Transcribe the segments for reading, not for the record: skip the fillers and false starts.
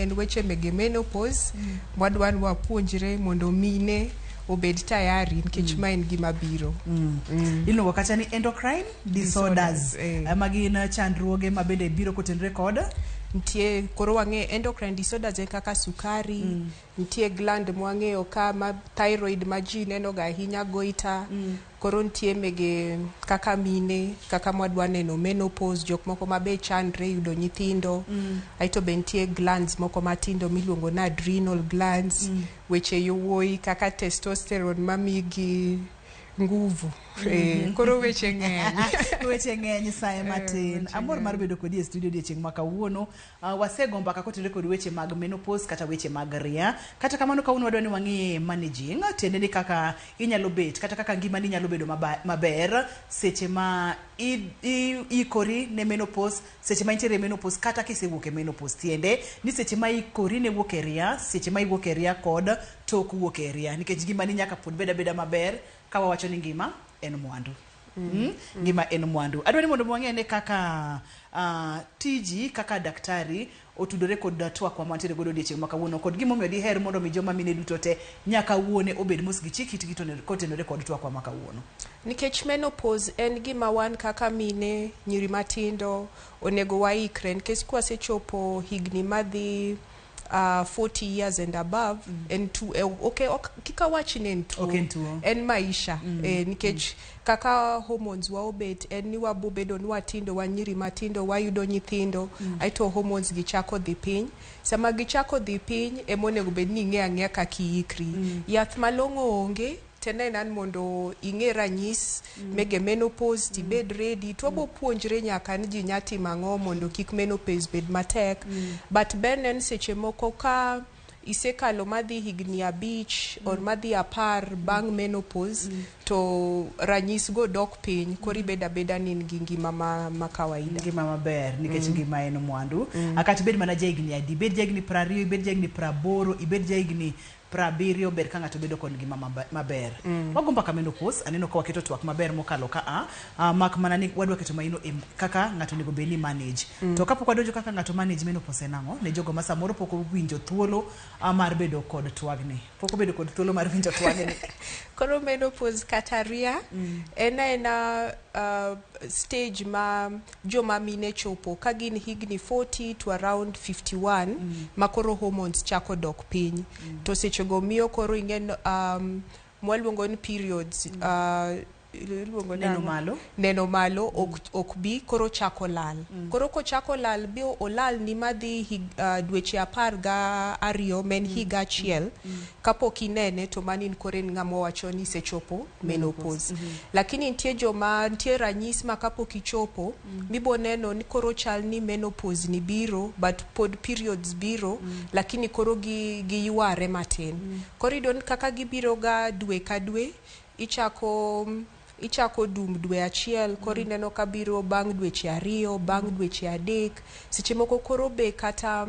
en weche mege menopause. Wadwa ni wapuonjre mondo mine obed tayari nikech ma en gima biro. Iluongo kacha ni endocrine disorders. Disorders, eh. Ma gin chandruoge ma bende biro kotenore kod Nitie koro wang'e endocrine disorders en kaka sukari, nitie gland mwang'eyo ka ma thyroid ma ji neno ga ahinya, goiter. Koro nitie mege kaka mine kaka mwadwa neno menopause, jok moko ma be chandre yudo nyithindo. Aeto be nitie glands moko matindo miluongo ni adrenal glands, weche yowuoyi kaka testosterone mamigi nguvu. Koro weche ng'eny. Weche ng'eny saye matin. Weche Amor mar ng'eny. Bedo kodi e studio odiochieng' ma kawuono. Wasego mbaka kotenore kod weche mag menopause kata weche mag ria. Kata kamano kawuono wadwa ni wang'i managing, tiende ni kaka inyalo bet kata kaka ngimani nyalo bedo maber seche ma ikori ne menopause, seche ma intiere e menopause kata kisewuok e menopause. Tiende ni seche ma ikori ne wuok e ria, seche ma iwuok e ria kod tok wuok e ria. Nikech ngimani nyaka pod bed abeda maber ka wawacho ni ngima en mwandu. Ngima en mwandu. Adwa ni mondo wang'e ne kaka tiji kaka daktari otudore kod twak wa mantiere godo odiochieng' ma kawuono kod gimomiyo diher mondo mi joma mine duto te nyaka wuone obed mos gi chik itgi kotenore kod twak wa ma kawuono. Nikech menopause en gima wan kaka mine, nyiri matindo onego waikre nikech kwasechopo higni madhi 40 years and above, en tu, okay, ok, kik awach ni en tuo. Ok en tuo. En maisha. Nikech kaka hormones wa obet en ni wabobedo ni watindo, wan nyiri matindo, wayudo nyithindo, aeto hormones gi chako dhi piny. Sama gichako dhi piny emonego bed ni ing'e ang'eya kaka iikri. Yath malong'o onge, tene en mondo ing'e ranyis mege menopause tibed ready to wabo puonjre nyaka ni ji nya timo ang'o mondo kik menopause bed matek. But ber en seche moko ka isekalo madhi higni 5 or madhi 10 bang' menopause, to ranyis go dok piny, koro ibedo abeda ni in gi ngima ma kawaida. Ngima maber nikech ngima en mwandu. Kata ibed mana jahigni adi, ibed jahigni 20, ibed jahigni 80, ibed jahigni 70, ber ka ng'ato bedo kod ngima maber. Wago mbaka menopause, aneno ka waketo twak maber mokalo ka a, mak mana ni wadwa keto maino e kaka ng'ato onego bed ni manage. To kapok wadonjo kaka ng'ato manage menopause en ang'o? Ne jogo ma samoro pok owinjo thuolo mar bedo kod twagni. Pok obedo kod thuolo mar winjo twagni. Koro menopause kata ria en aena stage ma joma mine chopo ka gin higni 40 to around 51 ma koro hormones chako dok piny. To sechego miyo koro ing'e mwaluongo ni periods, iluongo Neno nang'o? Malo. Neno malo ok bi, koro chako lal. Koro kochako lal bi olal ni madhi dweche 12 ma en higa achiel kapok inene, to mano in koro en ng'ama wacho ni isechopo menopause. Lakini nitie joma nitie ranyis ma kapok ichopo mibo neno ni koro chal ni menopause ni biro, but pod periods biro, lakini koro gi giyware matin. Koro iyudo ni kaka gibiro ga dwe ka dwe, ichako dum dwe achiel, koro ineno ka biro bang' dweche 2, bang' dweche 3. Seche moko koro be kata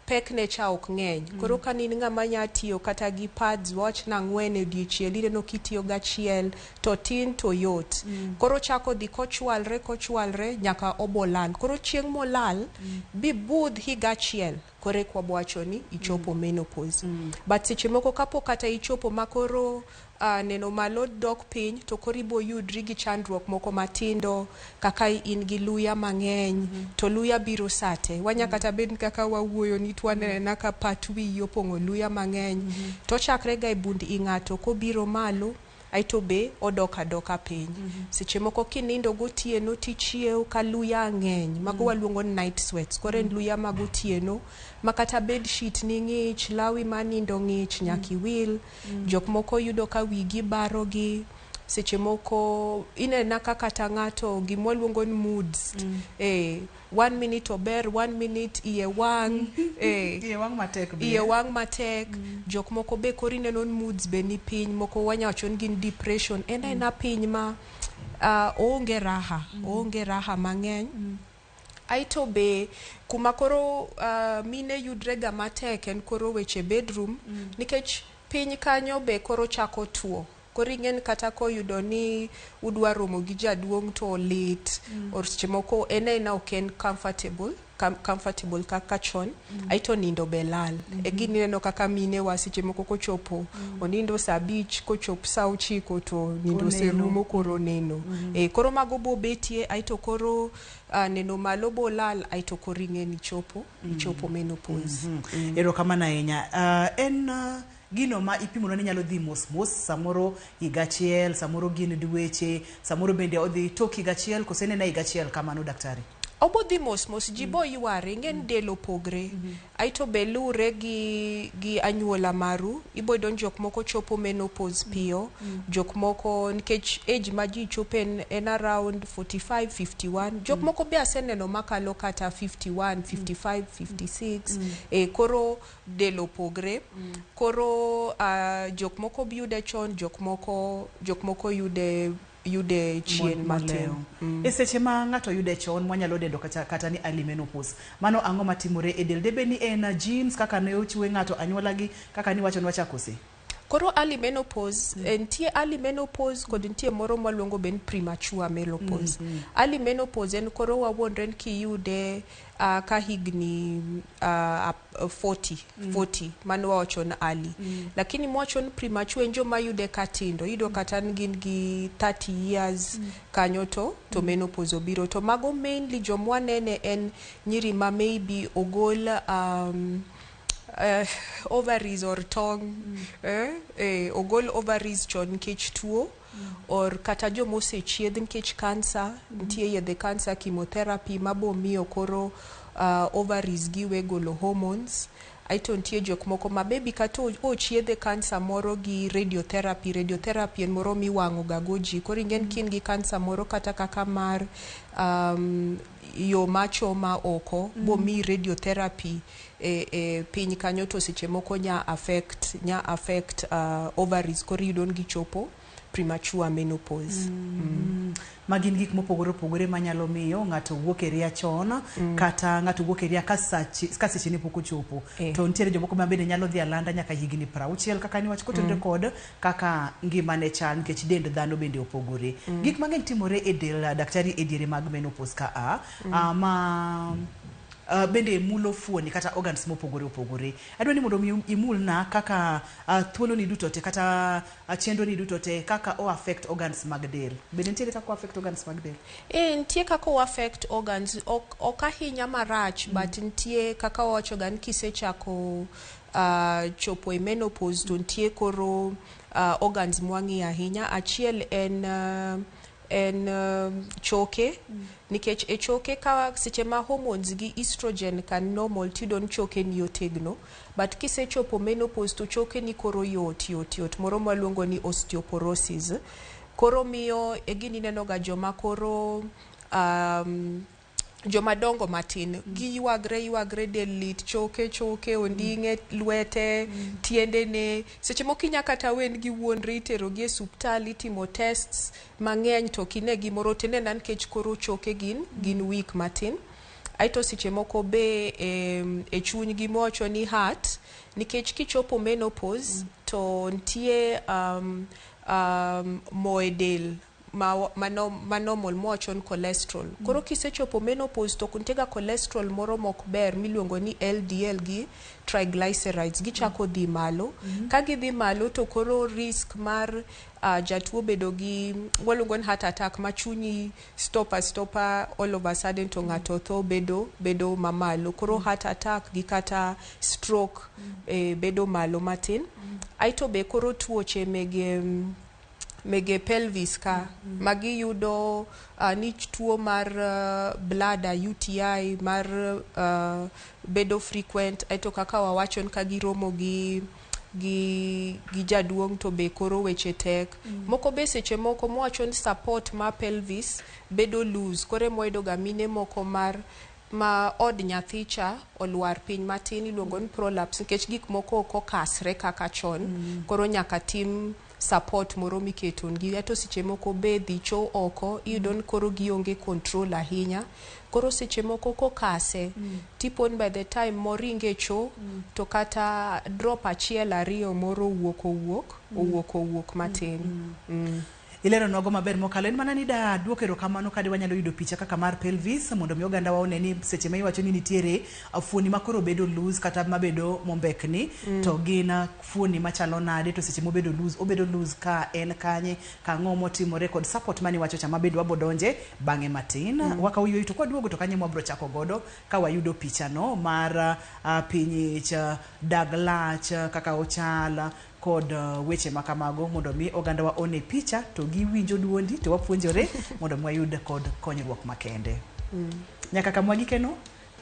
pekne cha ok ng'eny. Koro ka in ng'ama nya tiyo kata gi pads wawach ni 4 e odiochiel, ineno kitiyo gachiel to tin to yot. Koro chako dhi kochwalre kochwalre nyaka obolal. Koro chieng' molal bibudh higa achiel koro eka wabo wacho ni ichopo menopause. But seche moko kapok kata ichopo ma koro neno malo dok piny, to koro ibo yudri gi chandruok moko matindo kaka in gi luya mang'eny, to luya biro sate. Wanya kata bed kaka wawuoyo ni to waneno ka pat wiyi opong'o luya mang'eny. To ochakre ga e bund i ng'ato kobiro malo, aeto be odok adoka piny. Seche moko kinindo gotieno tichiew ka luya ng'eny, mago waluongo ni night sweats. Koro en luya ma gotieno ma kata bed sheet ni ng'ich, lawi mar nindo ng'ich, nyaka iwil. Jok moko yudo ka wigi barogi. Seche moko inena ka kata ng'ato gimwaluongo ni moods. One minute ober, one minute iye wang'. Iye wang' matek be. Iye wang' matek. Jok moko be koro ineno ni moods be ni piny, moko wanya wacho ni gin depression. En aena piny ma oonge raha, oonge raha mang'eny. Aeto be kuma koro mine yudre ga matek en koro weche bedroom, nikech piny kanyo be koro chako tuo. Koro ing'e ni kata koyudo ni udwa romo gi jaduong' to lit, or seche moko en aena ok en comfortable. comfortable kaka chon. Aito nindo be lal. E gini ineno kaka mine wa seche moko kochopo onindo saa 5, kochop saa 9 to nindo Oneno. Oserumo, koro neno. Koro mago bo betie, aito koro neno malo bo lal, aito koro ing'e ni ichopo menopause. Erokamano ahinya. En gino ma ipimo ni nyalo dhi mos mos, samoro higa achiel, samoro gin dweche, samoro bende odhi tok higa achiel, kose nena higa achiel kamano, daktari? Obo dhi mos mos, ji bo yware, ing'e ni del opogre. Aito be lure gi anyuola maru, ibo yudo ni jok moko chopo menopause piyo, jok moko nikech age ma ji chope en around 45, 51, jok moko be aseneno makalo kata 51, 55, 56. Koro del opogre. Koro jok moko yude chon, jok moko yude chien matin. Molewo. E seche ma ng'ato yude chon, mwanyalo dendo kata ni early menopause, mano ang'o matimore e del? Debed ni en genes kaka ne ochwe ng'ato, anyuola gi kaka niwacho nwachakose? Koro early menopause, nitie early menopause kod nitie moro mwaluongo be ni premature menopause. Early menopause en koro wawuondre ni kiyude ka higni 40, 40, mano wawacho ni early. Lakini mwacho ni premature en joma yude ka tindo, iyudo kata ni gin gi 30 years kanyo to menopause obiro. To mago mainly jomwanene en nyiri ma maybe ogol ovaries or tong, ogol ovaries chon nikech tuo, or kata jomosechiedh nikech cancer. Nitie yedhe cancer, chemotherapy, mabo miyo koro ovaries gi we golo hormones. Aeto nitie jok moko ma maybe kata ochiedhe cancer moro gi radiotherapy. Radiotherapy en moro miwang'o ga go ji. Koro ing'e ni ka in gi cancer moro kata kaka mar yo machoma oko, bomiyi radiotherapy e piny kanyo, to seche moko nya affect ovaries, koro iyudo ni gichopo premature menopause. Ma gin gik mopogore opogore manyalo miyo ng'ato wuok e ria chon, kata ng'ato wuok e ria ka seche ne pok ochopo. To nitiere jomoko ma bende nyalo dhi alanda nyaka higni 60 kaka niwach kotenore kod kaka ngimane chal, nikech dend dhano bende opogore. Gik mang'eny timore e del, daktari, e diere mag menopause ka a ma bende mulo fuoni kata organs mopogore opogore. Adwa ni mondo mi imulna kaka thuolo ni duto te kata chenro ni duto te kaka o affect organs mag del. Bende nitiere kaka o affect organs mag del? E, nitie kaka o affect organs, ok ahinya marach, but nitie kaka wawacho ga ni kisechako chopo e menopause to nitie koro organs mwang'iyo ahinya. Achiel en choke, nikech e choke ka seche ma hormones gi estrogen ka normal, tiyudo ni choke ni otegno, but kisechopo menopause to choke ni koro yot yot yot, moro mwaluongo ni osteoporosis. Koro miyo e gini ineno ga joma koro joma dongo matin giywagre ywagre, del lit, choke choke onding'e, lwete, tiendene. Seche moko inya kata wen gi wuondre, itero gi e suptal, itimo tests mang'eny to ok ine gimoro, tinena nikech koro choke gin weak matin. Aeto seche moko be e chunygi mwawacho ni heart, nikech kichopo menopause to nitie mo e del ma normal mwawacho ni cholesterol. Koro kisechopo menopause to nitie ga cholesterol moro mok ber miluongo ni LDL gi triglycerides, gichako dhi malo. Ka gidhi malo to koro risk mar jatuo bedo gi waluongo ni heart attack, ma chunyi stop astopa all of a sudden to ng'ato tho, bedo mamalo. Koro heart attack gi kata stroke bedo malo matin. Aeto be koro tuoche mege pelvis ka magiyudo ni tuo mar bladder, UTI mar bedo frequent. Aeto kaka wawacho ni ka giromo gi jaduong' to be koro weche tek. Moko be seche moko mwacho ni support mar pelvis bedo loose, koro ema wayudo ga mine moko mar ma od nyathi cha olwar piny matin, iluongo ni prolapse, nikech gik moko ok okasre kaka chon. Koro nyaka tim support moro miketo negi. Aeto seche moko be dhi cho oko, iyudo ni koro gionge control ahinya. Koro seche moko kokase, tiponi by the time moringe cho to kata drop achiel ariyo moro owuok owuok owuok owuok matin. Ileronwago maber mokalo. En mana ni da duoko erokamano kadi wanyalo yudo picha kaka mar pelvis mondo mi oganda wa one ni seche ma iwacho ni nitiere fuoni ma koro bedo loose kata mabedo mombekni to gin fuoni machalo nade to seche mobedo loose obedo loose ka en kanye kang'o motimore kod support mane iwacho cha mabende wabodonje bang'e matin. Wakawo yueyo to kwaduogo to kanye mwabro chako godo ka wayudo picha no mar piny ich, dag lach kaka ochal kod weche ma kamago mondo mi oganda wa one picha to giwinjo duondi to wapuonjore mondo mi wayud kod konyruok makende. Nyaka kama wagikeno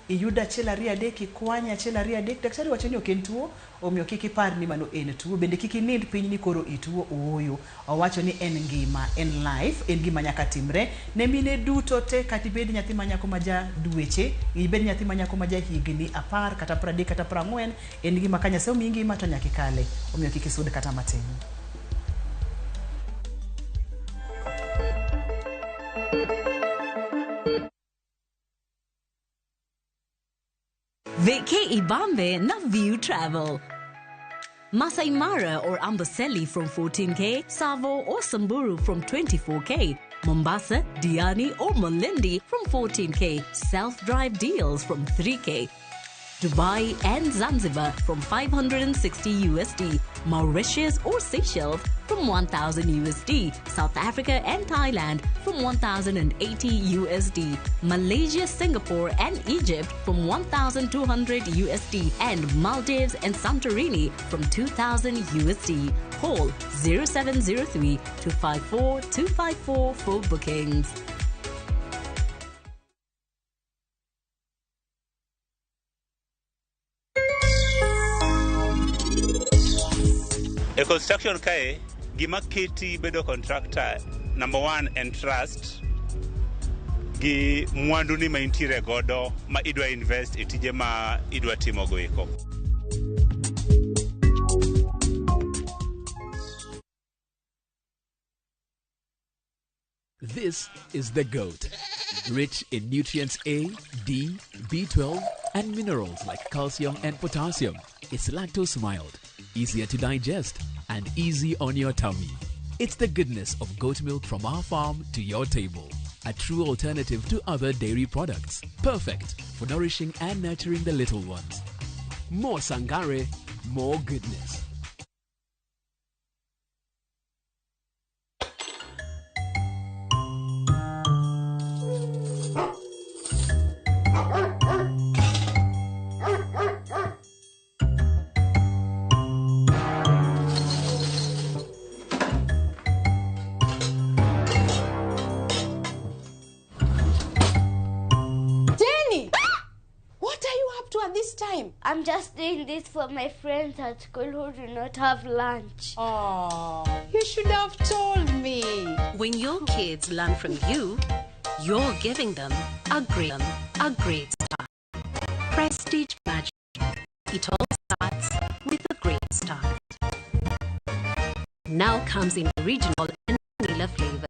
iyud achiel ariyo adek ikwanye achiel ariyo adek daktari wacho ni ok en tuo omiyo kik ipar ni mano en tuo bende kik inind piny ni koro ituo ooyo owacho ni en ngima en life en gima nyaka timre ne mine duto te kata ibed nyathi ma nyako ma ja dweche ibed nyathi ma nyako ma ja higni 10 kata 30 kata 40 en gima ka Nyasaye omiyi ngima to nyaka ikale omiyo kik isud kata matin. Vacay Ibambe na View Travel. Masai Mara or Amboseli from 14K, Savo or Samburu from 24K, Mombasa, Diani or Malindi from 14K, self-drive deals from 3K, Dubai and Zanzibar from 560 USD, Mauritius or Seychelles from 1000 USD, South Africa and Thailand from 1080 USD, Malaysia, Singapore and Egypt from 1200 USD, and Maldives and Santorini from 2000 USD. Call 0703 254 254 for bookings. E construction kae, gima keti bedo contractor, number one en trust gi mwandu ni ma intiere godo ma idwa invest e tije ma idwa timo go eko. This is the goat. Rich in nutrients A, D, B12, and minerals like calcium and potassium. It's lactose mild, easier to digest, and easy on your tummy. It's the goodness of goat milk from our farm to your table. A true alternative to other dairy products. Perfect for nourishing and nurturing the little ones. More Sangare, more goodness. Jenny! What are you up to at this time? I'm just doing this for my friends at school who do not have lunch. Oh, you should have told me. When your kids learn from you, you're giving them a great start. Prestige Magic. It all starts with a great start. Now comes in original and vanilla flavor.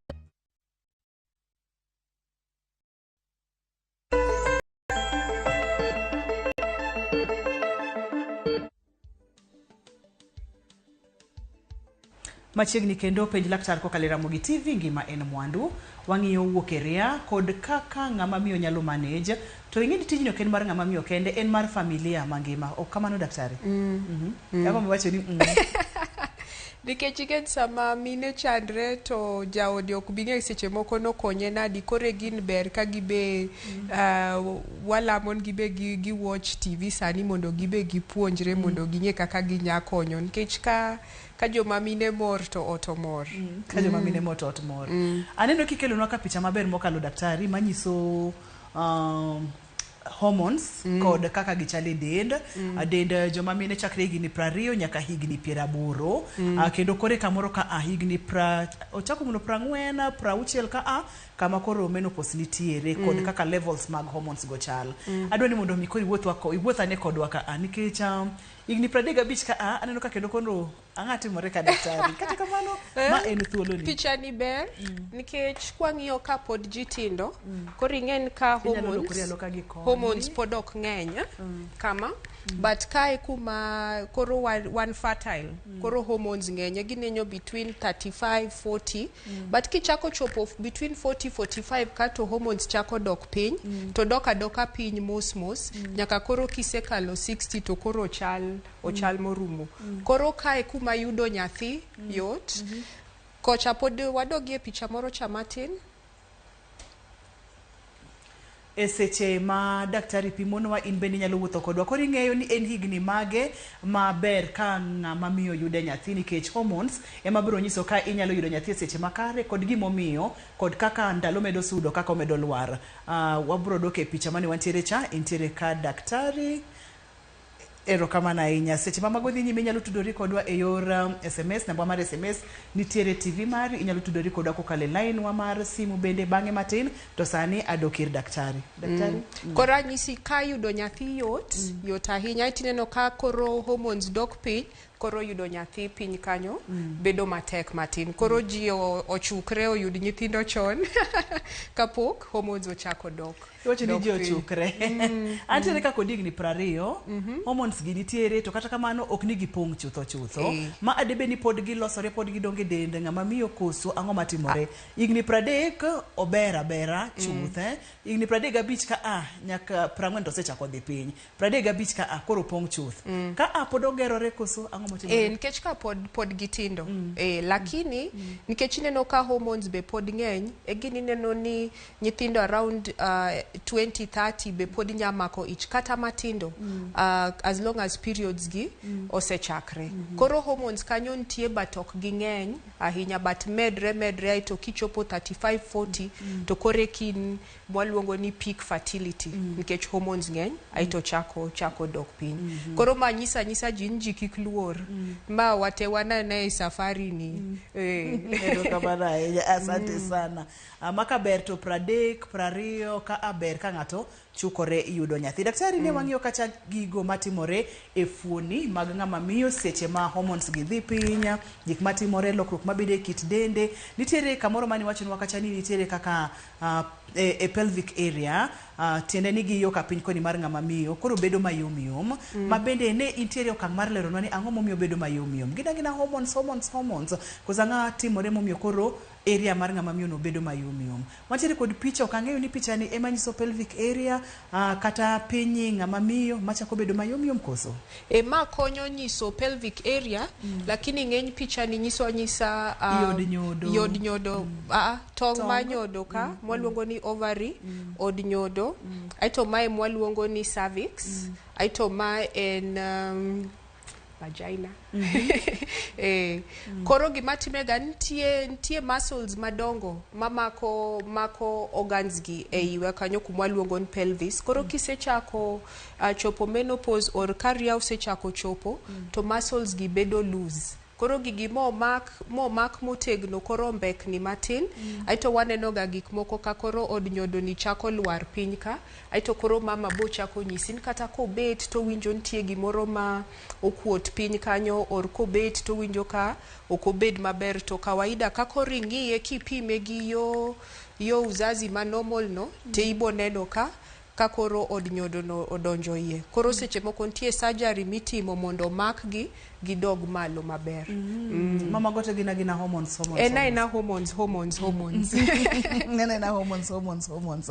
Machiegni kendo penj laktar kokalo e Ramogi TV ngima en mwandu. Wang'iyo wuok e ria kod kaka ng'ama miyo nyalo manage. To ing'e ni tijni ok en mar ng'ama miyo kende, en mar familia mangima. Ok kamano daktari? Ang'o miwacho ni Nikech ing'e sama mine chandre to jaode ok bi ng'eyo seche moko nokonye nadi koro e gin ber ka gibe walamo ni gibe gi watch TV sani mondo gibe gipuonjre mondo ging'e kaka ginya konyo nikech ka joma mine mor to ot omor. Ka joma mine mor to ot mor. Aneno kikelonwa ka picha maber mokalo daktari manyiso hormones kod kaka gichal e dend. Dend joma mine chakre higni 20 nyaka higni 80. Kendo kore kamoro ka a higni ochako mulo 40, 60 ka a kama koro menopause nitiere kod kaka levels mag hormones go chal. Adwa ni mondo mi koro iwuoth ane kodwa ka a nikech higni 35 ka a aneno ka kendo koro ang'a timore ka daktari. Kata kamano ma en thuoloni. Picha ni ber nikech kwang'iyo ka pod ji tindo koro ing'e ni ka hormones pod ok ng'eny kama. But kae kuma koro wan fertile, koro hormones ng'eny, ginenyo between 35 40. But kichako chopo between 40 45 kato hormones chako dok piny, to dok adoka piny mos mos, nyaka koro kisekalo 60 to koro ochal ochal morumo. Koro kae kuma yudo nyathi yot. Kocha pod wadogie picha moro cha matin. E seche ma daktari pimonwa, in bende inyalo wuotho kodwa. Koro ing'eyo ni en higni mage maber ka ng'ama miyo yude nyathi, nikech hormones ema biro nyiso ka inyalo yudo nyathi e seche makare, kod gimomiyo, kod kaka ndalo medo sudo, kaka omedo lwar. Wabro dok e picha mane wantiere cha. Intiere ka daktari, erokamano ahinya. Seche ma mago dhi nyime, inyalo tudori kodwa e yor SMS. Namba mar SMS nitiere TV mari. Inyalo tudori kodwa kokalo e line wa mar simu bende bang'e matin. To sani adok ir daktari. Daktari. Koro anyisi ka yudo nyathi yot, yot ahinya. Tineno ka koro hormones dok piny, koro yudo nyathi piny kanyo bedo matek matin. Koro ji ochukre oyud nyithindo chon kapok hormones ochako dok. Iwacho ni dok ji piny. Ochukre. Antiere ka kod higni 20, hormones gi nitiere, to kata kamano ok ni gipong' chutho chutho. Ma adebe ni pod gilosore, pod gidongo e dend ng'ama miyo, koso ang'o matimore? Higni 30 ober abera chuth, eh? Higni 35 ka a nyaka 40 to osechako dhi piny. 35 ka a koro pong' chuth. Ka a pod ogerore, koso ang'o matimore? Nikech ka pod gitindo, lakini nikech ineno ka hormones be pod ng'eny, e gini ineno ni nyithindo around 20 30 be pod nya mako ich kata matindo, as long as periods gi osechakre. Koro hormones kanyo nitie, but ok ging'eny ahinya, but medre medre aeto kichopo 35 40 to koro ekin mwaluongo ni peak fertility, nikech hormones ng'eny aeto chako dok piny. Koro ma nyisa nyisa ji ni ji kik luor, ma wate wanane e safari ni. Erokamano ahinya, asante sana. Maka ber to 30, 20 ka a ber ka ng'ato chukore yudo nyathi. Daktari, ne wang'iyo kacha gigo matimore e fuoni mag ng'ama miyo seche ma hormones gi dhi piny, gik matimore, lokruok mabedo e kit dende. Nitiere kamoro mane iwachonwa kacha ni nitiere kaka e pelvic area, tiende ni gi yo ka piny koni mar ng'ama miyo koro bedo mayom yom. Ma bende ne intiere okang' mar leronwa ni ang'o momiyo bedo mayom yom. Gin agina hormones, hormones, hormones. Koso ang'o timore momiyo koro area mar ng'ama miyo no bedo mayom yom? Wantiere kod picha, ok ang'eyo ni picha ni ema nyiso pelvic area, kata piny ng'ama miyo machako bedo mayom yom koso? E ma konyo nyiso pelvic area, lakini ng'eny picha ni nyiso anyisa Yod nyodo. Yod nyodo, tong', Tong'. ma nyodo ka mwaluongo ni ovary, od nyodo. Aeto mae mwaluongo ni cervix, aeto mae en vagina. Koro gima timega, nitie muscles madongo mamako mako organs gi e iwe kanyo kuma waluongo ni pelvis. Koro kisechako chopo menopause or ka ria osechako chopo, to muscles gi bedo loose. Koro gigi momak motegno koro mbekni matin. Aeto waneno ga gik moko ka koro od nyodo ni chako lwar piny ka. Aeto koro mama bo chako nyisi ni kata kobet to winjo nitie gimoro ma okuot piny kanyo, or kobet to winjo ka ok obed maber. To kawaida ka koro ing'iye kipime gi yo uzazi ma normal no, te ibo neno ka koro od nyodo no odonjo iye. Koro seche moko nitie surgery mitimo mondo omakgi gidog malo maber. Mama gote gin agina hormones, hormones. En aena hormones, hormones, hormones. En aena hormones, hormones, hormones.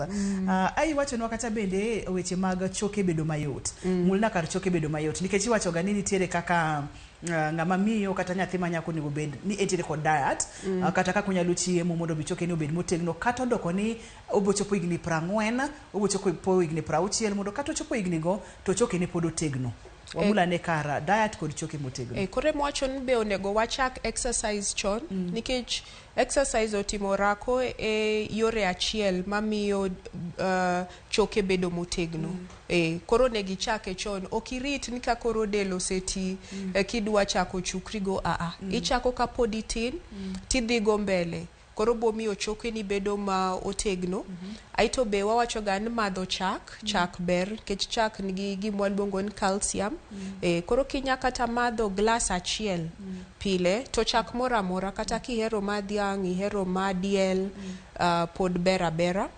Ai iwachonwa kata bende weche mag choke bedo mayot. Mulna kar choke bedo mayot nikech iwacho ga ni nitiere kaka ng'ama miyo kata nyathi ma nyako onego bed ni entiere kod diet, kata kaka onyalo chiemo mondo mi choke ni obed motegno, kata odoko ni obo chopo higni 40, obo chopo higni 60, mondo kata ochopo higni go to choke ne pod otegno. Wamula ne kar diet kod choke motegno. Koro ema wacho ni be onego wachak exercise chon, nikech exercise otimo orako e yore achiel mamiyo choke bedo motegno. Koro onego ichake chon, ok irit ni ka koro del oseti kidwa chako chukrigo. Aa, ichako kapod itin, tidhigo mbele. Koro bomiyo chokeni bedo ma otegno. Aeto be wawacho ga ni madho chak, chak ber nikech chak nigi gima waluongo ni calcium. Koro kinya kata madho glass achiel pile, to chak moro amora, kata kihero ma dhiang', ihero ma diel, pod ber abera.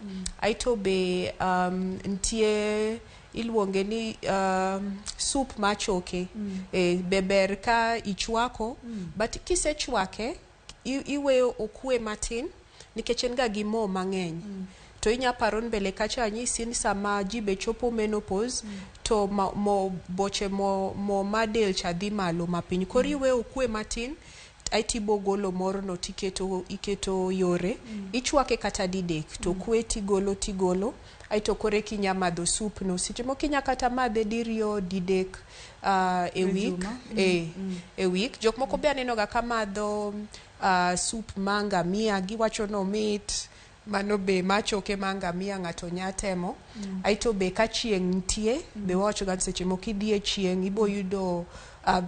Aeto be nitie Iluonge ni soup machoke. Be ber ka ichwako, but kisechwake iweyo okwe matin nikech en ga gi mo mang'eny. To inya paro ni mbele kacha anyisi ni sama ji be chopo menopause to mo boche mo ma del cha dhi malo mapiny. Koro iweyo okwe matin aeto ibogolo morno tiketo iketo yore. Ichwake kata didek to kwe tigolo tigolo aeto koro eka inya madho soup no. Seche moko inya kata madhe diriyo didek e week juma. E week. Jok moko be aneno ga ka madho soup ma ngamia, giwacho ni omit. Mano be machoke ma ngamia ng'ato nya temo. Aeto be ka chieng' nitie be wawacho ga ni seche moko idhi e chieng' ibo yudo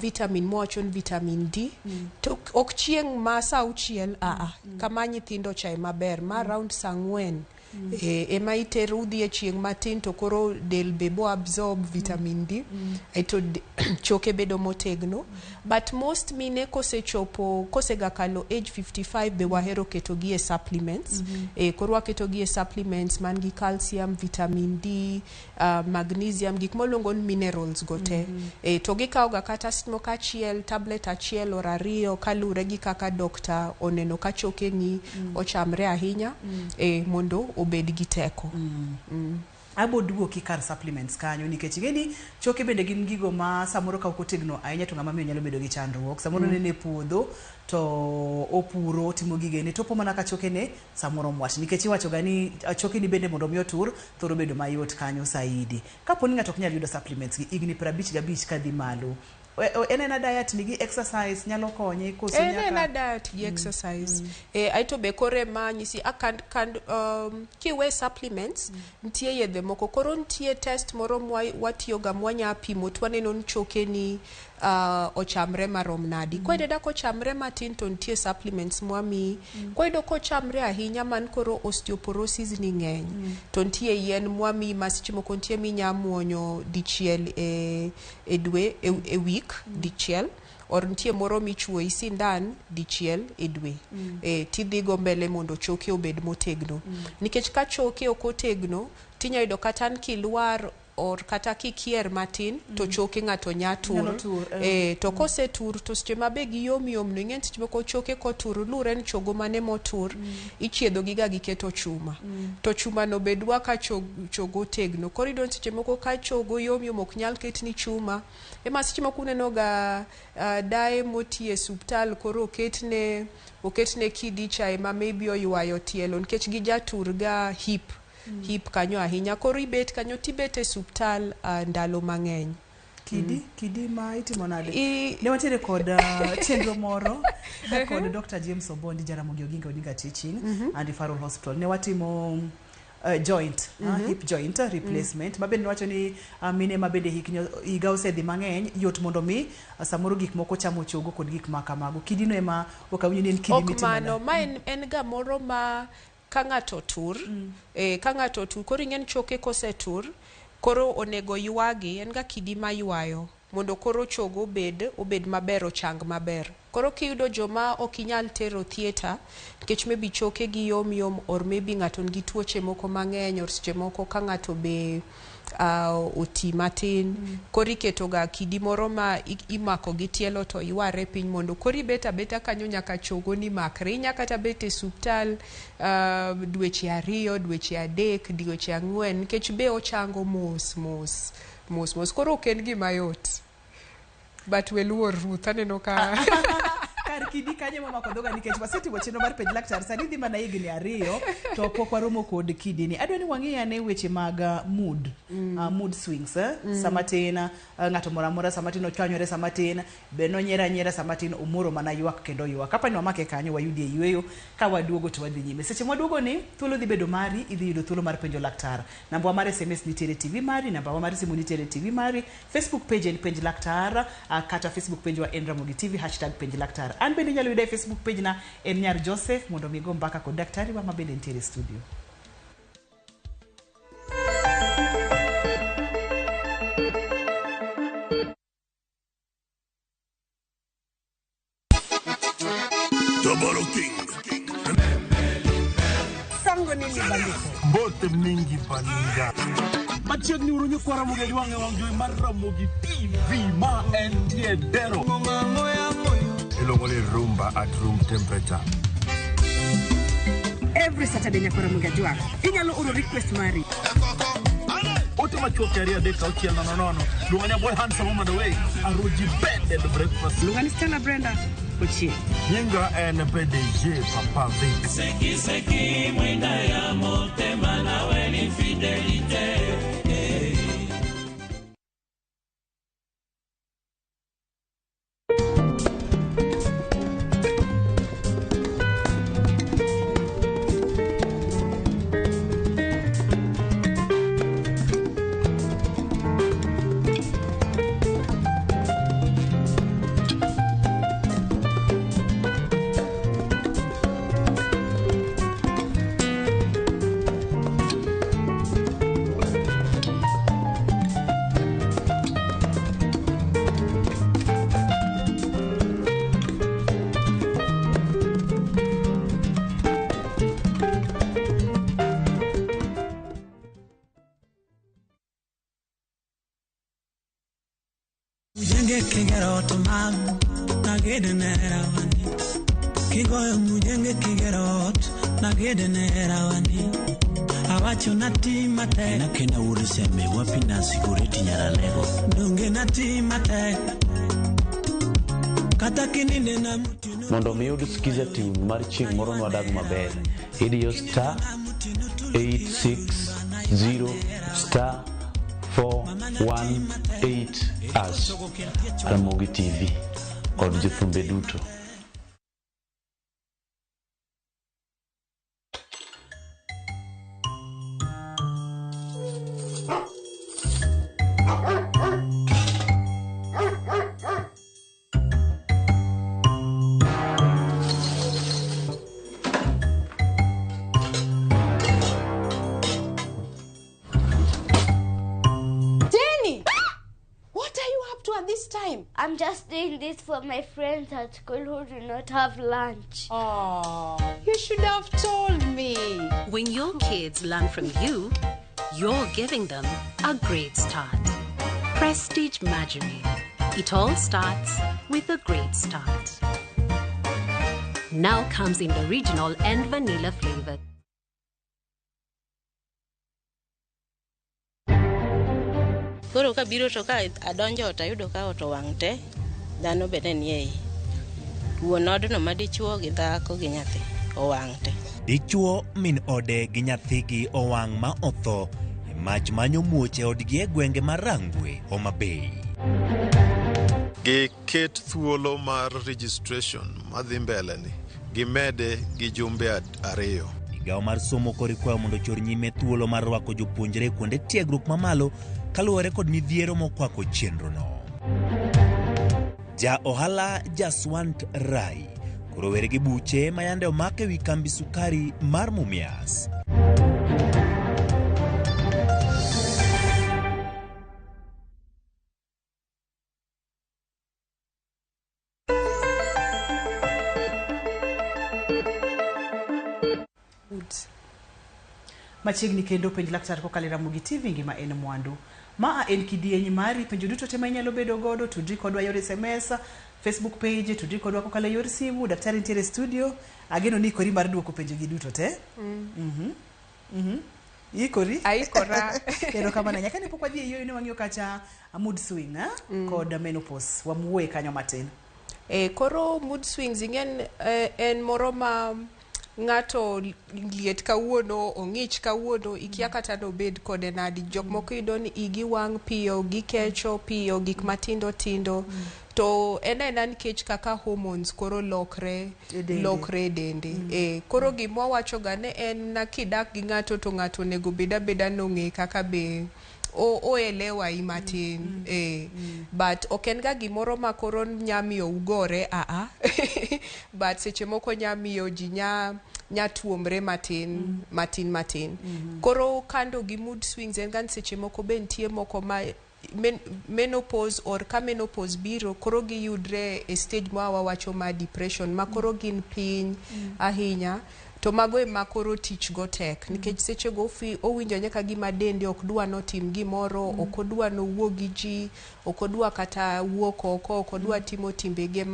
vitamin mwawacho ni vitamin D. To ok chieng' ma sa auchiel, kama nyithindo cha ema ber, ma around sa ang'wen. Ema itero udhi e chieng' matin to koro del be bo absorb vitamin D. Aeto choke bedo motegno. But most mine kosechopo, kosega kalo age 55 be wahero keto gi e supplements. Koro waketo gi e supplements man gi calcium, vitamin D, magnesium, gik moluongo ni minerals go te. To gikawo ga kata seche moko achiel, tablet achiel or ariyo kaluwore gi kaka doctor oneno ka choke ni ochamre ahinya, mondo obed gi teko. Abo duoki kar supplements kanyo nikech ing'e ni choke bende gin gigo ma samoro ka ok otegno ahinya to ng'ama miyo nyalo bedo gi chandruok. Samoro nene e puodho to opuro otimo gigene to opo mana ka chokene samoro mwach nikech iwacho ga ni chokeni bende mondo mi otur thoro bedo mayot kanyo saidi. Kapo ni ng'ato ok nyal yudo supplements gi higni 55 kadhi malo, en ena diet ni gi exercise nyalo konye koso En nyaka ena diet gi exercise. Aeto be kore ma nyisi kiwe supplements nitie yedhe moko. Koro nitie test moro watiyoga mwanya pimo to waneno ni choke ni ochamre marom nadi. Koyudo kochamre matin to nitie supplements mwamiyi. Koyudo kochamre ahinya man koro osteoporosis ni ng'eny, to nitie yien mwamiyi ma seche moko nitie minya muonyo dichiel e dwe e week dichiel, or nitie moro michuoyi sindan dichiel e dwe. Tidhigo mbele mondo choke obed motegno. Nikech ka choke ok otegno, tinya yudo kata ni kilwar or kata kikier matin to choke ng'ato nya tur. Nyalo tur, eh. To kosetur to seche ma be giyom yom no, ing'e ni seche moko choke kotur luwre ni chogo mane motur, ichiedho gi ga giketo chuma. To chuma no be dwa ka chogo tegno. Koro iyudo ni seche moko ka chogo yom yom ok nyal ketni chuma. Ema seche moko uneno ga daye moti e suptal koro oketne kidi cha ema maybe oywayo tielo nikech gijatur ga hip. Hip kanyo ahinya. Koro ibet kanyo tibet e suptal ndalo mang'eny. Kidi ma itimo nade? Ne wantiere kod chenro moro kod Dr. James Obondi Jaramogi Oginga Odinga Teaching and Referral Hospital. Ne watimo joint, hip joint replacement. Ma bende wacho ni mine ma bende higa osedhi mang'eny, yot mondo mi samoro gik moko chamo chogo kod gik ma kamago. Kidi no ema ok awinjo ni en kidi Ok mitimo mano, nade? ma en ga moro ma ka ng'ato tur, ka ng'ato tur, koro ing'e ni choke kosetur, koro onego ywagi, en ga kidi ma ywayo mondo koro chogo obed maber, ochang maber. Koro kiyudo joma ok inyal tero theatre nikech maybe choke gi yom yom or maybe ng'ato nigi tuoche moko mang'eny or seche moko ka ng'ato be oti matin, koro iketo ga kidi moro ma imako gi tielo to yware piny mondo koro ibet abeta kanyo nyaka chogo ni makre. Inya kata bet e suptal dweche 2, dweche 3, dweche 4 nikech be ochango mos mos mos mos. Koro ok en gima yot. But we luor Ruth, aneno ka kar kidi kanyo mamako dhoga nikech wasetimo chenro mar penj laktar sani dhi mana higni 2 to pok waromo kod kidi ni. Adwa ni wang'i ane weche mag mood, mood swings, eh? Sama tin, ng'ato moro amora sama tin ochwanyore, sama tin be nonyiero anyiera, sama tin omoro mana ywak kendo ywak. Kapa ni wamake kanyo wayudie yueyo, ka waduogo to wadhi nyime. Seche mwaduogo ni thuolo dhi bedo mari, idhi yudo thuolo mar penjo laktar. Namba wa mar SMS nitiere TV mari, namba wa mar simu nitiere TV mari, Facebook page en penj laktar, kata Facebook page wa en Ramogi TV, hashtag penj laktar. An bende inyalo yuda e Facebook page na en Nyar Joseph mondo mi go mbaka kod daktari wa ma bende nitiere e studio. Tabaro King. Sango nini bandiko? Mbote mingi baninga. Machiegni uru nyikwa Ramogi Ajwang' e wang' jowi mar Ramogi TV ma entie Dero. Iluongo ni rumba at room temperature. Every Saturday nyaka Ramogi Ajwang'. Inyalo oro request mari. Ote machuok 2 3 6 0 0. Luonga ni boy handsome on the way. Aroji bed and breakfast. Luonga ni Stella Brenda Ochieng. Nyinga en PDG Papa Vic. Seki seki mwenda ya motema nawe ni fidelite. Kena wuod Seme wapi Nancy Goreti Nyaralego. Donge nati matek kata kininde na mondo mi yud skiza tune mar chieng' moro nwadag maber idiyo star 860 star 418 hash. Ramogi TV od jothumbe duto. I'm just doing this for my friends at school who do not have lunch. Oh, you should have told me. When your kids learn from you, you're giving them a great start. Prestige Margarine. It all starts with a great start. Now comes in the original and vanilla flavor. Koro kabiro to ka adonjo ot ayudo ka ot owang' te, dhano be ne nie iye. Wuon odno madichuo gi dhako gi nyathi owang' te. Dichuo min ode gi nyathigi owang' ma otho e mach manyo muoch e odgi e gwenge mar Rangwe, Homa Bay. Giket thuolo mar registration madhi mbele ni gimede gi jumbe 2. Migawo mar somo koro ikwayo mondo ochor nyime thuolo mar rwako jopuonjre kuonde tiegruok mamalo kaluwore kod midhiero mokwako chenrono. Ja ohala Jaswant Rai koro were gi buche ma yande omak ewi kambi sukari mar Mumias. Machiegni kendo penj laktar kokalo e Ramogi TV ngima en mwandu. Ma en kidieny mari penjo duto te ma inyalo bedo godo tudri kodwa yor SMS, Facebook page, tudri kodwa kokalo yor simu. Daktari nitiere studio. Ageno ni ikori mar duoko penjo gi duto te. Ikori? Aikora. Erokamano. Nyaka ne pok wadhi e yoyo ne wang'iyo kacha mood swing kod menopause. Wamuoye kanyo matin. Koro mood swings ing'en en moro ma ng'ato liet kawuono, ong'ich kawuono, ikia kata nobed kode nadi. Jok moko yudo ni igi wang' piyo, gikecho piyo, gik matindo tindo. To en aena nikech kaka hormones koro lokre e dende. Koro gima wawacho ga ne en na kidak gi ng'ato to ng'ato onego bed abeda nong'e kaka be oelewa i matin. But ok en ga gimoro ma koro nyamiyo ugore but seche moko nyamiyo ji nya tuomre matin matin matin. Koro kando gi mood swings en ga seche moko be nitie moko ma menopause or ka menopause biro koro giyudre e stage ma wawacho ma depression ma koro gin piny ahinya. To mago ema koro tich go tek nikech sechego owinjo nyaka gima dende ok dwa notim gimoro, ok odwa nowuo gi ji, ok odwa kata wuok oko, ok odwa timo timbege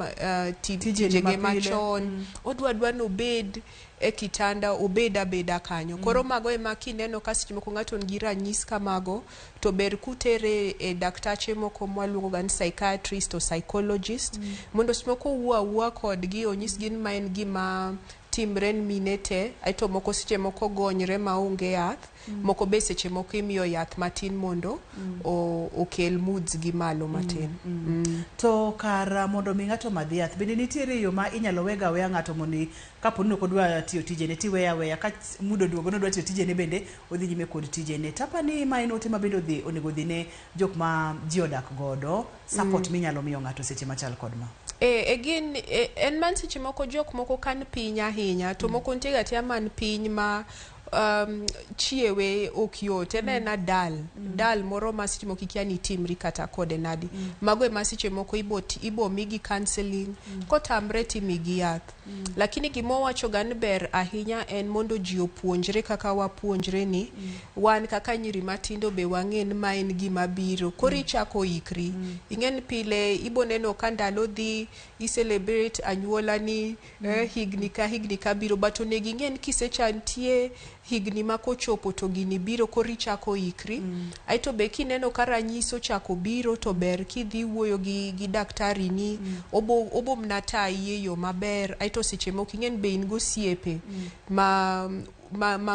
Tijene tijege mapile. machon. Odwa dwa nobed e kitanda, obed abeda kanyo. Koro mago ema kineno ka seche moko ng'ato nigi ranyis kamago, to ber kutere e daktache moko mwaluongo ga ni psychiatrist or psychologist, mondo seche moko owuo awuoa kodgi, onyisgi ni ma en gima timre ni mine te, aeto moko seche moko gonyre maonge yath, moko be seche moko imiyo yath matin mondo okel moods gi malo matin. To kar mondo mi ng'ato omadh yath, bende nitiere yo ma inyalo wega aweya ng'ato mondo kapo ni ok odwa tiyo tijene tiweye aweya ka muda oduogo nodwa tiyo tijene bende odhi nyime kod tijene. Tapa ni ma en ote ma bende odhi onego odhi ne jok ma ji odak godo support minyalo miyo ng'ato seche machal kod ma. Again, en man seche moko jok moko kan piny ahinya, to moko nitie ga tia man piny ma chiewe ok yot, en ena dal dal moro ma seche moko ikia ni itimri kata kode nadi. Mago ema seche moko ibo migi counseling, kotamre timigi yath. Lakini gima wawacho ga ni ber ahinya en mondo ji opuonjre kaka wapuonjre ni wan kaka nyiri matindo be wang'e ni ma en gima biro. Koro ichako ikri. Ing'e ni pile ibo neno ka ndalo dhi, i celebrate anyuola ni higni ka higni ka biro, but onego ing'e ni kisecha nitie higni ma kochopo to gini biro, koro ichako ikri. Aeto be kineno ka ranyisi ochako biro to ber kidhi wuoyo gi daktari ni obo mna tayi e yo maber. Aeto seche moko ing'e ni be in gosiepe ma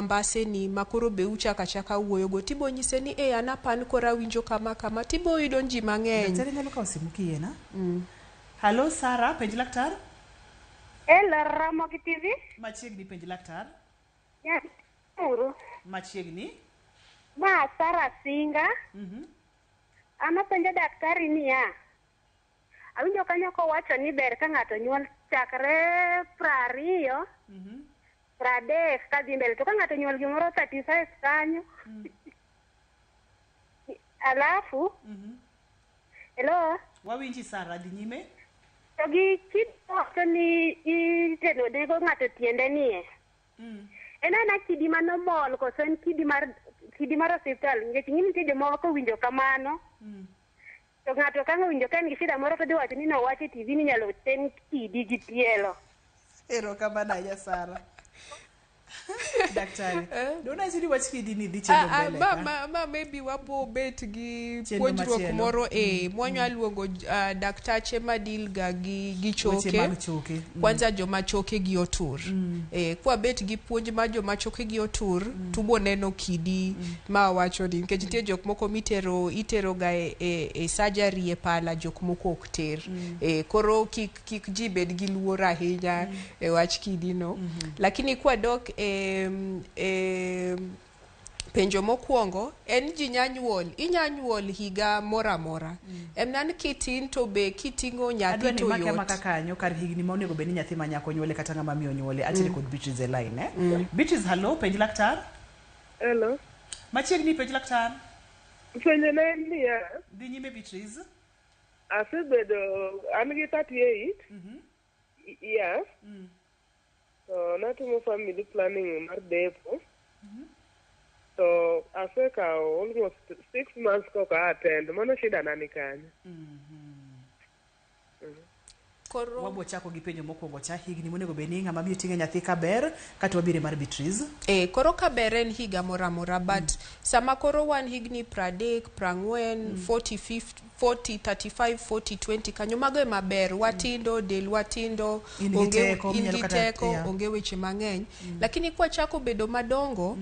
mbaseni ma koro be uchako achaka wuoyogo, tibo nyise ni an apan koro awinjo kama kama, tibo yudo ji mang'eny. Daktari nyalo kawo simu kiyiena. Hallo Sara, penj laktar. Hello, Ramogi TV. Machiegni penj laktar. Uru. Machiegni. Ma Sara Singa. An apenjo daktari niya. Awinjo kanyo kowacho ni ber ka ng'ato nyuol chakre 20, 30 kadhi mbele. To ka ng'ato nyuol gimoro 35 kanyo. Alafu. Hello. Wawinji Sara, dhi nyime. To gi kidi ni iteno nego ng'ato tiende nie. En aena kidi manomol koso en kidi mar osiptal, nikech ing'e nitie jomoko kowinjo kamano. To ng'ato ka owinjo ka en gi shida moro to dhi wacho ni nowacho e TV ni inyalo ten kidi gi tielo. Erokamano ahinya Sara. Daktari, dona ni wach kidi ni dhi chendo mbele ka. Ma maybe wabo bet gi Chenro puonjruok machielo. moro mwanya luongo daktache madil ga gi Weche choke. mag choke. Kwanza joma choke gi otur. Kwa bet gi puonj ma joma choke gi otur, tubo neno kidi ma wacho ni nikech nitie jok moko mitero itero ga e surgery e pala, jok moko ok ter. Koro kik ji bed gi luor ahinya e wach kidi no. Lakini kwa dok penjo mokwongo en ji nya nyuol, inya nyuol higa moro amora. En nan kitin to be kiting'o nyathi Adwa ni to make yot. maka kanyo kar higni ma onego bed ni nyathi ma nyako nyuole kata ng'ama miyo nyuole. Achiel kod Beatrice e line. Beatrice, hello, penj laktar. Hello. Machiegni penj laktar. Penjo ne en niya. Dhi nyime Beatrice. Asebedo an gi 38 years. To natimo family planning mar depo. To asekawo almost 6 months koka attend. Mano shida na ni kanyo. Koro wabo chako gi penjo mokwongo cha, higni monego bed ni ng'ama miyo ting'o nyathi kaber kata wabire mar Beatrice. Koro kaber en higa moro amora, but sama koro wan higni 30, 40, 40, 50, 40, 35, 40, 20 kanyo mago ema ber, watindo, del watindo, In gi onge teko, in minyalo gi kata- teko, onge weche mang'eny. Lakini kwachako bedo madongo,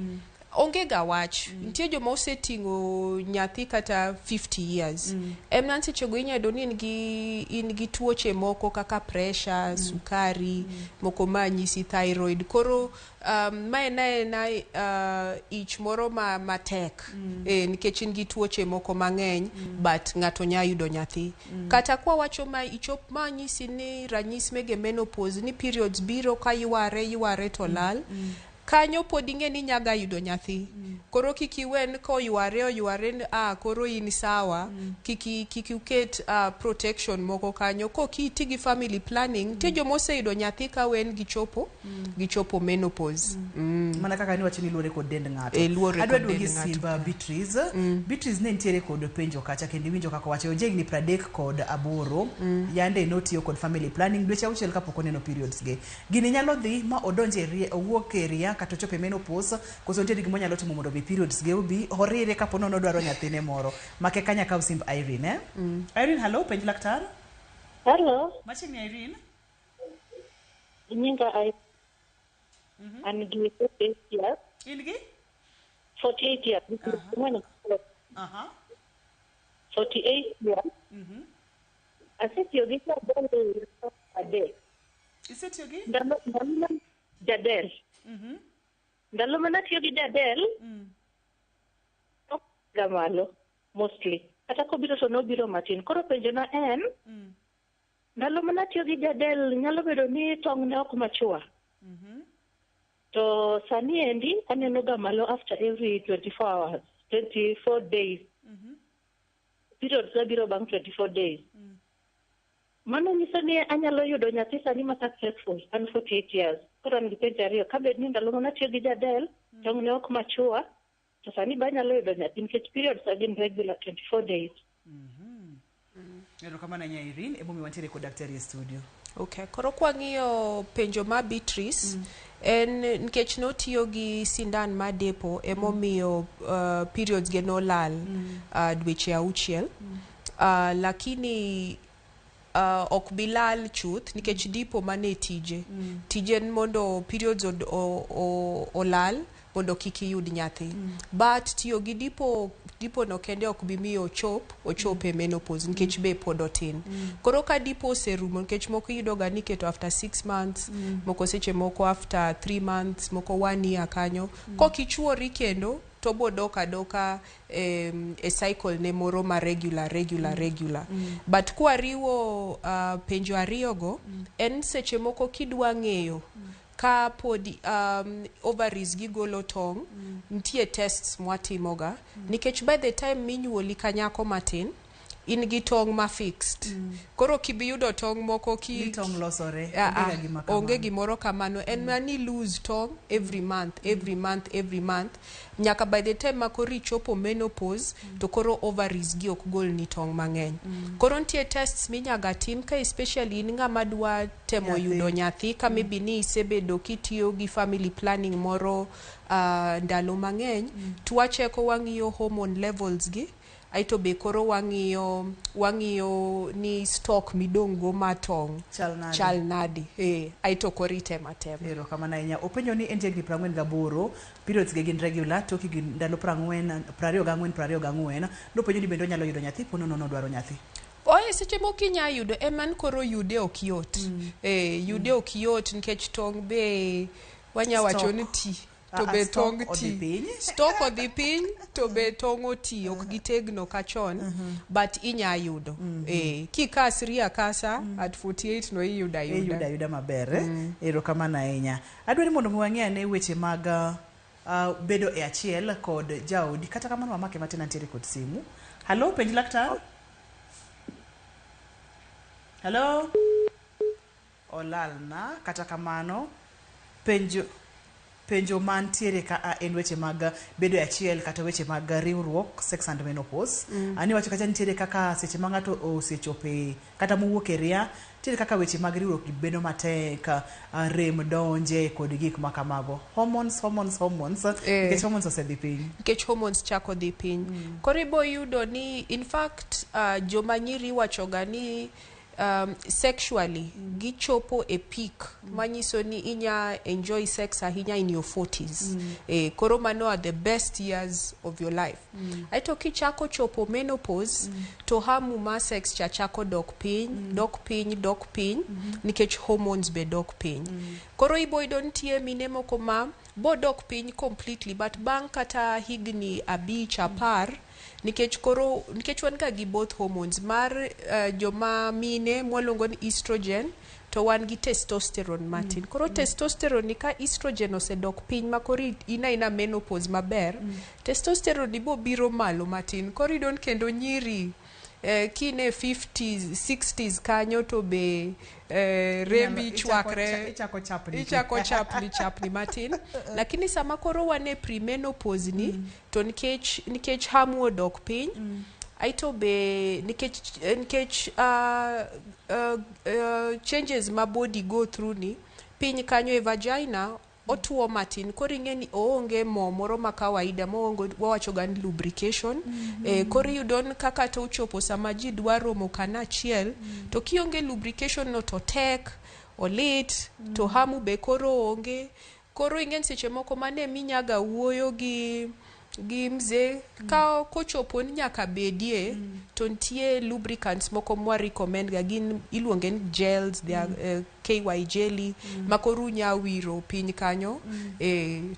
onge ga wach. Nitie joma oseting'o nyathi kata 50 years. En nan sechego inya yudo ni in gi tuoche moko kaka pressure, sukari, moko ma nyisi thyroid. Koro ma en aena ich moro matek. Nikech in gi tuoche moko mang'eny, but ng'ato nya yudo nyathi. Kata kwa wacho ma ichop ma nyisi ni ranyisi mege menopause ni periods biro ka yware to lal. Kanyo pod ing'e ni nyaga yudo nyathi. Koro kik iwen koyware oyware ni ah, koro in sawa. Kik kik uket protection moko kanyo. Kok iti gi family planning, nitie joma oseyudo nyathi ka wen gichopo gichopo menopause. Mana kaka niwacho ni luore kod dend ng'ato. E, luore Adwa kod duogi dend ng'ato. simba Beatrice. Beatrice ne nitiere kod penjo kacha kendo iwinjo kaka owacho oja higni 38 yande notiyo kod family planning dweche 6 kapok oneno periods ge. Gini nyalo dhi ma odonj e ria, owuok e ria kata ochop e menopause koso nitiere gima onyalo timo mondo mi periods ge obi orire kapo nono odwaro nyathine moro. Make kanya kaw simb Irene. Eh? Irene, hello, penj laktar. Hello. Machiegni Irene. Nyinga Irene. An gi 48 years. In gi? 48 years. 48 years. Asetiyo gi Jadel adek. Isetiyo gi? Ndalo ndalo Jadel. Ndalo mana tiyo gi Jadel, ga malo mostly. Kata kobiro to nobiro matin. Koro penjo na en, ndalo mana tiyo gi Jadel nyalo bedo ni tong' ne ok machua. To sani endi aneno ga malo after every 24 hours, 24 days. Periods ga biro bang' 24 days. Mano nyiso ni anyalo yudo nyathi sani ma successful, an 48 years. Koro an gi penjo ariyo, kabed ni ndalo mana tiyo gi Jadel, tong' ne ok machua, to sani be anyalo yudo nyathi nikech periods ga gin regular 24 days. Erokamano ahinya Irene, emomiyo wantiere kod daktari e studio. Okay, koro kwang'iyo penjo ma Beatrice, en nikech notiyo gi sindan ma depo emomiyo periods ge nolal dweche 6. Lakini ok bi lal chuth nikech dipo mane tije. Tije en mondo periods olal mondo kik iyud nyathi. But tiyo gi dipo dipo no kende ok bi miyo ochop e menopause nikech be pod otin. Koro ka dipo oserumo nikech moko iyudo ga ni iketo after 6 months, moko seche moko after 3 months, moko 1 year kanyo. Kok ichuori kendo to bodok adoka e cycle ne moro ma regular regular regular. But kwariwo penjo ariyogo, en seche moko kidwa ng'eyo ka podi ovaries gi golo tong', nitie tests mwatimoga nikech by the time minyuoli ka nyako matin in gi tong' ma fixed. Koro kibiyudo tong' moko ki Ni tong' losore. Ah, Onge ah, ga gima kamano. onge gimoro kamano en mana ni lose tong' every month every month every month nyaka by the time ma koro ichopo menopause to koro ovaries gi ok gol ni tong' mang'eny. Koro nitie tests minyaga tim ka especially in ng'ama dwa temo Nyathi. yudo nyathi ka maybe ni isebedo kitiyo gi family planning moro ndalo mang'eny to wacheko wang'iyo hormone levels gi aeto be koro wang'iyo ni stock midong' go mar tong' Chal nade? chal nade aeto koro itemo atema. Erokamano ahinya. Openjo ni en jahigni 48, periods ge gin regular, tok higni ndalo 40, 24, 24. Nopenjo ni bende onyalo yudo nyathi po nono nodwaro nyathi. Oye seche moko inya yudo ema ni koro yude ok yot. Yude ok yot nikech tong' be wanya wacho ni ti to be stock tong' odhi ti. piny. Stock odhi piny to be tong' oti ok gitegno ka chon but inya yudo. Kikasri akasa at 48 no iyudo ayuda. Iyudo ayuda maber. Erokamano ahinya. Adwaro ni mondo mi wang'e ane weche mag bedo e achiel kod jaodi. Kata kamano wamake matin antiere kod simu. Hello, penj laktar. Hello. Olalna. Kata kamano penjo mantiere ka a en weche mag bedo e achiel kata weche mag riwruok, sex and menopause. Ani wacho kacha nitiere kaka seche ma ng'ato osechope kata mowuok e ria, nitiere kaka weche mag riwruok bedo matek, rem donje kod gik ma kamago. Hormones, hormones, hormones. Nikech hormones osedhi piny. Nikech hormones chako dhi piny. Koro ibo yudo ni in fact joma nyiri iwachoga ni sexually gichopo e peak manyiso ni inya enjoy sex ahinya in your 40s. Koro mano are the best years of your life. Aeto kichako chopo menopause to hamu mar sex cha chako dok piny, dok piny, dok piny nikech hormones be dok piny. Koro ibo yudo nitie mine moko ma bo dok piny completely but bang' kata higni 5 10 Nikech koro nikech wan ga gi both hormones mar joma mine mwaluongo ni estrogen to wan gi testosterone matin. Koro testosterone ni ka estrogen osedok piny ma koro in aina menopause maber, testosterone ni bo biro malo matin. Koro iyudo ni kendo nyiri kine 50s 60s kanyo to be rembi chwakre, ichako chapni. Ichako chapni chapni matin, lakini sama koro wan e premenopause ni to nikech hamu odok piny, aito be nikech changes ma body go through ni piny kanyo e vagina otuo matin, koro ing'e ni oonge mo moro ma kawaida moongo wawacho ga ni lubrication. Koro iyudo ni kaka to ochopo sama ji dwa romo kanachiel to kionge lubrication no to tek olit to hamu be koro onge. Koro ing'e ni seche moko mane minyaga wuoyo gi mzee ka kochopo ni nyaka bedie to nitie lubricants moko mwa recommend ga, gin iluonge ni gels, they are KY jelly ma koro unya wiro piny kanyo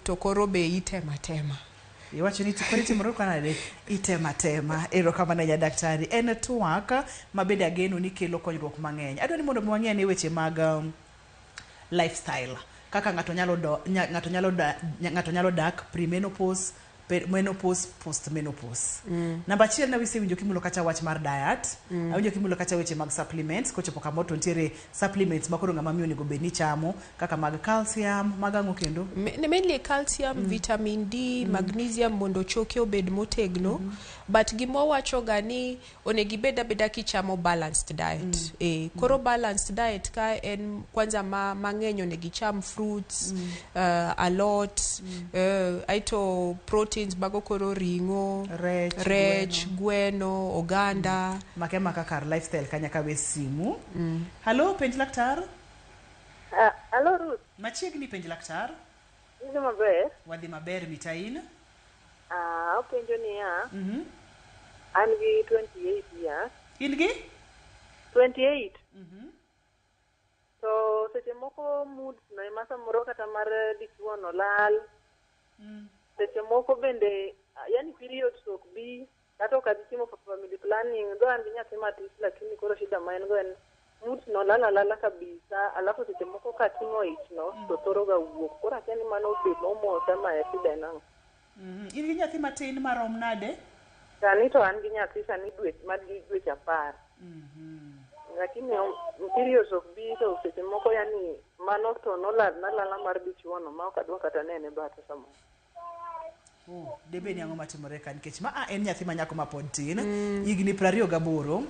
to koro be itema tema. Iwacho ni koro itimore kanade, itema tema. Erokamano ahinya daktari, en twak ma bende ageno ni kelo konyruok mang'eny. Adwa ni mondo mi wang'e ane weche mag lifestyle, kaka ng'ato nyalo dak premenopause, menopause, postmenopause. Namba achiel, ne wisewinjo kimulo kacha wach mar diet. Awinjo kimulo kacha weche mag supplements. Kochopo kamoro to nitiere supplements ma koro ng'ama miyo onego bed ni chamo, kaka mag calcium, mag ang'o kendo? Mainly calcium, vitamin D, magnesium mondo choke obed motegno. But gima wawacho ga ni onego ibed abeda kichamo balanced diet. Koro balanced diet ka en kwanza ma mang'eny onego icham fruits, alot, aito proteins mago koro ring'o, rech, rech, gweno, oganda. Make maka kar lifestyle kanyaka we simu. Halo, penj laktar. Alo Ruth. Machiegni, penj laktar. Idhi maber? Wadhi maber, mitain. Ah, apenjo niya, an gi 28 years. In gi? 28. To seche moko mood no ema samoro kata mar dichuo no lal. Seche moko bende, yani periods ok bi, kata ok adhi timo family planning, though an gi nyathi matis, lakini koro shida ma en go en mood no lal alala kabisa, alafu seche moko kating'o ich no to thoro ga wuok. Koro akia ni mano obet omosa ma shida en ang'o? In gi nyathi matin marom nade? Sani to an gi nyathi sani dwe man gi dweche 10. Lakini periods ok bi, to seche moko yani mano to nolal nalala mar dichuo no ma ok adwa kata nene bathe samoro. Oh, debe ni ang'o matimore ka, nikech ma a en nyathi ma nyako ma pod tin, higni 28,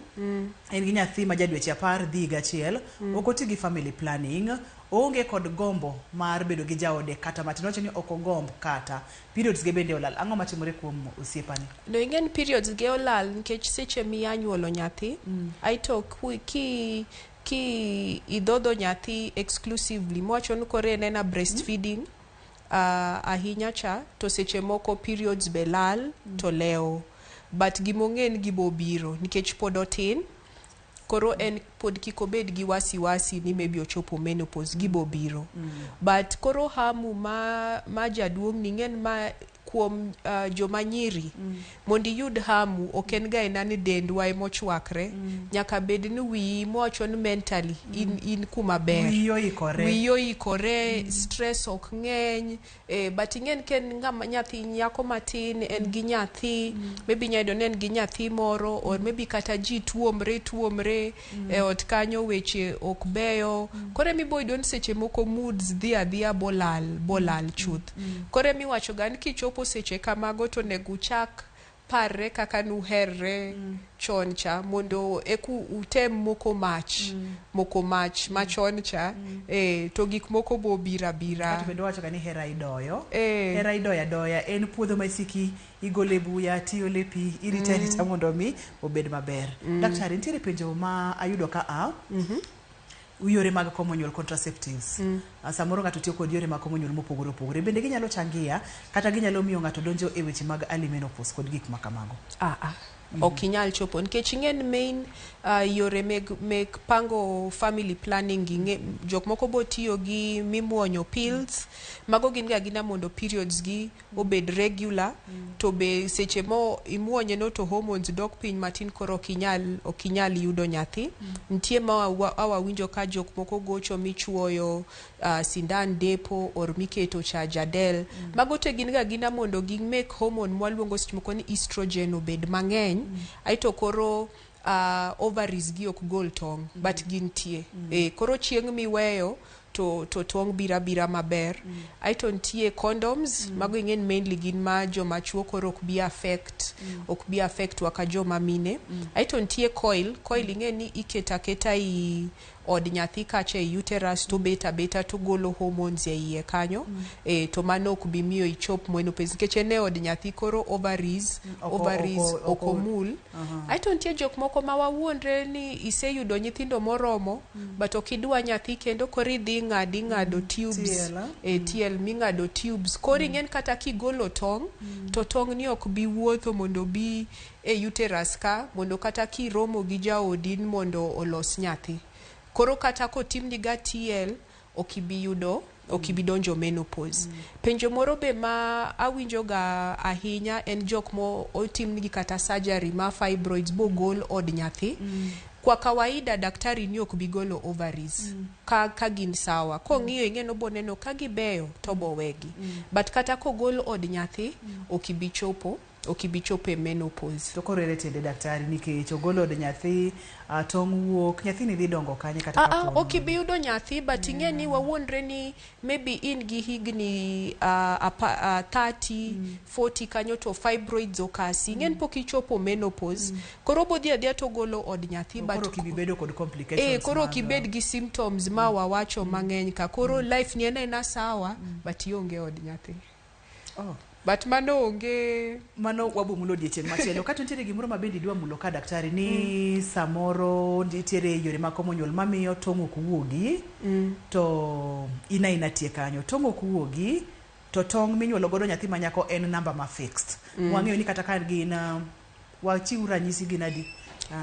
en gi nyathi ma ja dweche 10 dhi higa achiel. Ok oti gi family planning, oonge kod gombo mar bedo gi jaode kata matin, wacho ni ok ogomb kata, periods ge bende olal. Ang'o matimore kuom osiepani? No, ing'e ni periods ge olal nikech seche miya nyuolo nyathi, aito ki idhodho nyathi exclusively, mwacho ni koro en ena breastfeeding ahinya cha, to seche moko periods be lal to lewo, but gimong'e ni gibo biro nikech pod otin. Koro en pod kik obed gi wasiwasi ni maybe ochopo menopause, gibo biro. But koro hamu ma jaduong' ni ng'en ma kuom joma nyiri mondo iyud hamu ok en ga ena ni dendwa emochwakre. Nyaka bed ni wiyi, mwacho ni mentally in kuma ber. Wiyi oikore. Wiyi oikore, stress ok ng'eny. But ing'e ni ka en ng'ama nyathi nyako matin en gi nyathi, maybe inya yudo ni en gi nyathi moro or maybe kata ji tuomre tuomre e ot kanyo, weche ok beyo. Koro emibo yudo ni seche moko moods dhi adhiya bolal bolal chuth. Koro emiwacho ga ni kichopo seche kamago to onego uchak parre kaka nuherre chon cha mondo eku utem moko mach machon cha to gik moko bo biro abira. Kato bende wacho ga ni hera idoyo. Hera idoyo adoya, en puodho ma isiki igole buya tiole pi, irite arita mondo mi obed maber. Daktari, nitiere penjo ma ayudo ka a yore mag komo nyuol, contraceptives. Samoro ng'ato tiyo kod yore mag komo nyuol mopogore opogore, bende ginyalo changia kata ginyalo miyo ng'ato donjo e weche mag early menopause kod gik ma kamago? Ah, ah. Ok inyal chopo nikech ing'e ni main Yore meg pango family planning gi jok moko bo tiyo gi mimuonyo pills. Mago gin ga gina mondo periods gi obed regular. To be seche mo imuonye no to hormones dok piny matin, koro ok inyal yudo nyathi. Nitie ma awawinjo ka jok moko gocho michuoyo sindan depo or miketo cha Jadelle. Mago te gin ga gina mondo gi make hormone mwaluongo seche moko ni estrogen obed mang'eny. Aeto koro ovaries gi ok gol tong', but gintie. Koro chieng' miweyo to tong' biro abira maber. Aeto nitie condoms. Mago ing'e ni mainly gin ma joma chuo, koro ok bi affect wa ka joma mine. Aeto nitie coil. Coil ing'e ni iketo aketa i od nyathi kacha e uterus, to bet abeta to golo hormones e iye kanyo. To mano ok bi miyo ichop menopause nikech en e od nyathi, koro ovaries ovaries ok omul. Aeto nitie jok moko ma wawuondre ni iseyudo nyithindo moromo, but ok idwa nyathi kendo, koro idhi ing'ado tubes. TL, ah? E TL ming'ado tubes. Koro ing'en kata kigolo tong', to tong' ni ok bi wuotho mondo bi e uterus ka mondo kata kiromo gi jaodi ni mondo olos nyathi. Koro kata kotimni ga TL, ok ibi yudo, ok ibi donjo menopause. Penjo moro be ma awinjo ga ahinya en jok mo otimnigi kata surgery ma fibroids bogol od nyathi. Kwa kawaida daktari ni ok bi golo ovaries ka gin sawa. Kong'iyo ing'e noboneno ka gibeyo to bowegi. But kata kogol od nyathi, ok ibi chopo e menopause. To koro ere tiende, daktari, nikech ogolo od nyathi, tong' wuok, nyathini dhi dongo kanye kata kapo Ok ibi yudo nyathi, but ing'e ni wawuondre ni maybe in gi higni 30, 40 kanyo to fibroids okasi. Ing'e ni pok ichopo menopause. Koro bodhi adhiya to golo od nyathi, but koro ok ibi bedo kod complications. Koro ok ibed gi symptoms ma wawacho mang'eny ka. Koro life ni en aena sawa, but ionge od nyathi. Oh. But mano onge. Mano wabomulo odiechieng' machielo. Kata nitiere gimoro ma bende idwa mulo ka, daktari, ni samoro nitiere yore mag komo nyuol mamiyo tong' ok wuogi, to in aina tie kanyo tong' ok wuogi, to tong' minyuolo godo nyathi ma nyako en namba ma fixed. Wang'eyo ni kata ka gin wachiw ranyisi, gin adi?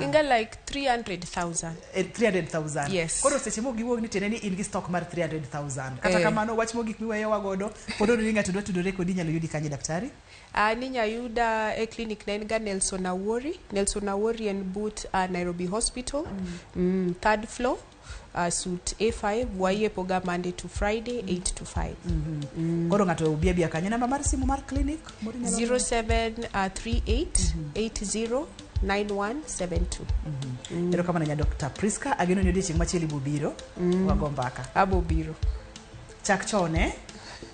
Inga like 300,000. 300,000. Yes. Koro seche mok giwuok ni tiende ni in gi stock mar 300,000. Kata kamano, wach mogik miweyowa godo pod ni ng'ato dwa tudore kodi, inyalo yudi kanye, daktari? Ninya yuda e clinic na en ga Nelson Awori. Nelson Awori en but Nairobi Hospital, third floor, suite A5. Wayepo ga Monday to Friday, 8 to 5. Koro ng'ato obi abia kanyo. Namba mar simu mar clinic moro inyalo 0738 80 9172. Erokamano nya Dr. Priska, ageno ni odiechieng' machielo ibo biro wago mbaka. Abo biro. Chak chon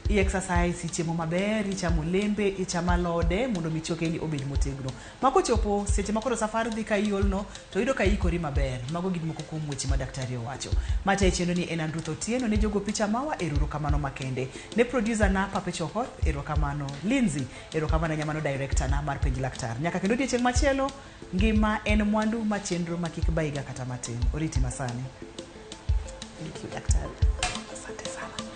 i exercise, ichiemo maber, ichamo olembe, ichamo alode mondo mi chokeni obed motegno. Ma kochopo seche ma koro safar dhi ka iolno to yudo ka iikori maber. Mago gin moko kuom weche ma daktari owacho. Mata e chenro ni en an Ruth Otieno ne jogo picha mawa, erokamano makende. Ne producer na Pape Okoth, erokamano. Lindsay, erokamano nyamano director na mar Penj Laktar. Nyaka kendo odiechieng' machielo, ngima en mwandu ma chenro ma kik baiga kata matin. Oriti masani. Thank you, daktari. Asante sana.